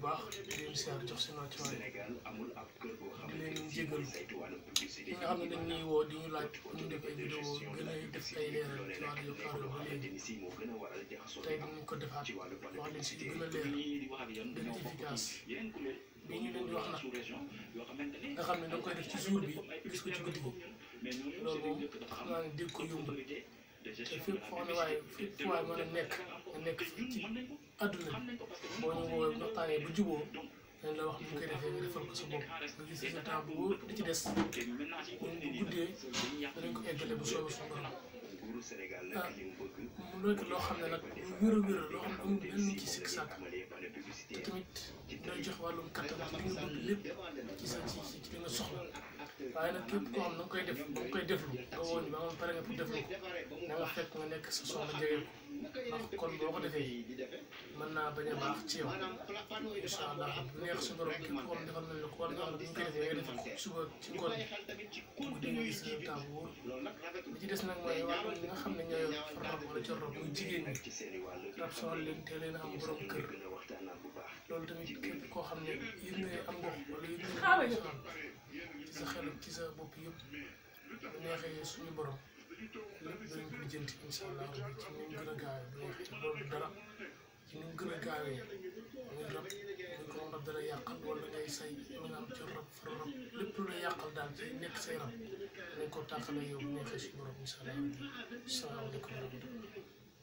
baax di leen siyaar jox seen wàccuwaay di leen jégalu ñi nga xam ne dañ ñuy woo di ñu laaj ñu def ay vidéo gën a def ay leeral ci wàllu Yokkaaro ba léegi tey dinañ ko defaat wax leen si gën a leer gën a efficace bi ñu leen di wax nag nga xam ne da nga koy def ci jour bi gis ko ci guddi gi loolu moom xam naa ne dégg ko yomb te fépp foo xam ne waaye fépp fu waay mën a nekk nga nekk fii ci àdduna boo ñu woowee waxtaanee bu juboo dañ la wax ni ñu koy defee nga defal ko sa bopp nga gis résultat bu wóor di ci des bu guddee danañ ko eggale bu soobee suñu borom mu nekk loo xam ne nag lu wér a wér loo xam ne amul benn ci sikk sàkk te tamit day jox wàllum kattan ci li nga bëgg lépp ci sa ci li nga soxla waaye nag képp koo xam na nga koy def nga koy deflu nga woo ñu ba nga pare nga pour deflu ko da nga fekk nga nekk sa soxla jege ko ndax kon boo ko defee mën naa bañ a baax ci yow incha allah bu neex su borom képp koo xam defal nañ la ko war nga xam ne bu ñu koy defee nga def ko suba ci ngoon guddi nga gis résultat bu wóor li ci des nag mooy wàllu ñi nga xam ne ñoo yor rab wala cor rab muy jigéen ñi rab sonal leen te leen am borom kër loolu tamit képp koo xam ne yëg nga am ngox wala yëg nga sonal ci sa xel ci sa bopp yëpp bu neexee suñu borom lépp danañ ko lijjanti incha allah ci ni mu gën a gaawee bu neexee loolu dara ci ni mu gën a gaawee muy rab muy ko rab dala yàqal wala ngay say nga am ci rab far rab lépp lu la yàqal daal ci nekk say rab danañ ko tàqale yow bu neexee suñu borom incha allah. Salaamaaleykum wa rahmatulah.